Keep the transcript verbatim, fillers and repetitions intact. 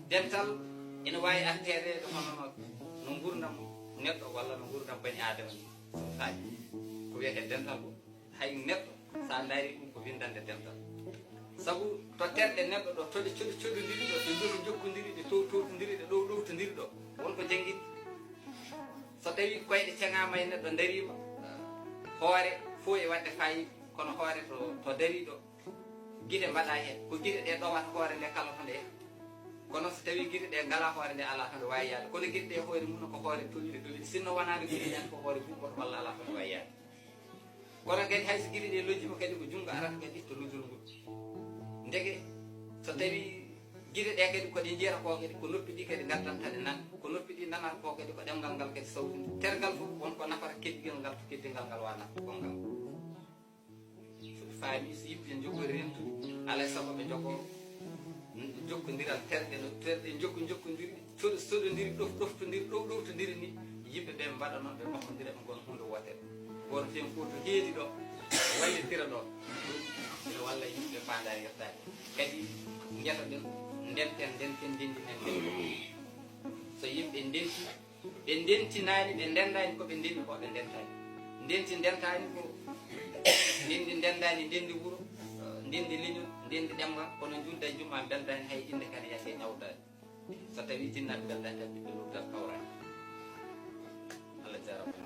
Dental ina waawi arteede hono no, no nguurndam neɗɗo walla no nguurndam bani aadama ni. Sabu ko wiyetee dental ko hay neɗɗo, so a ndaari ɗum ko winndannde dental. Sabu to terɗe neɗɗo ɗo, to ɗe coɗi coɗondiri ɗo, ɗe jokki jokkondiri, ɗe tow towtondiri, ɗe ɗow ɗowtondiri ɗo, won ko janngiɗi. So tawii koyɗe ceŋaama e neɗɗo ndariima, hoore fof e waɗde faayiida, kono hoore to, to darii ɗo, gite mbaɗa heen, ko gite ɗe ɗowata hoore nde kala to nde. Kono so tawii gite ɗe ngalaa hoore nde, alaa to nde waawi yahde. Kono gite ɗe hoore mum ko hoore towiiɗe dowiiɗe. Sinno wonaano gite ɗen ko hoore gumpoto walla alaa to nde waawi yahde. Kono kadi hay so gite ɗe lojjiima kadi ko junngo arata kadi to lojol ngol. Ndeke so tawii gite ɗe kadi ko ɗe njiyata ko kadi ko noppi ɗi kadi ngaddanta ɗe nande. Ko noppi ɗi nanata ko kadi ko ɗemngal ngal kadi sawtindi. Tergal fof won ko nafata keddigal ngal to keddigal ngal wa nafata gongal. So ɓe faami, so yimɓe njogori rentude, alaa e sago ɓe njogoo jokkondiral terɗe no terɗe jokko jokkondirɗe, soɗo soɗondiri, ɗof ɗoftondiri, ɗow ɗowtondiri ni, yimɓe ɓe mbaɗa noon, ɓe mbaɗondira, ɓe ngona huunde wootere. Gooto heen fof to heedi ɗo, wallitira ɗo, ɗum ina walla yimɓe faandaare yettaade. Kadi ngesa ɗen, ndenten, ndenten, ndenndinen, ndenden. So yimɓe ndenti, ɓe ndentinaani, ɓe ndenndaani ko ɓe ndenndi ko, ɓe ndentaani. Ndenti ndentaani ko ndenndi ndenndaani, ndenndi wuro, eh, ndenndi leñol, ndenndi ɗemngal, kono njulda e jumma mbeldaani hay innde kadi yahde ñawdaani. So tawii jinnaaɓe mbeldaani tan, ɓiɓɓe luutal kawraani. Allah jaaraama.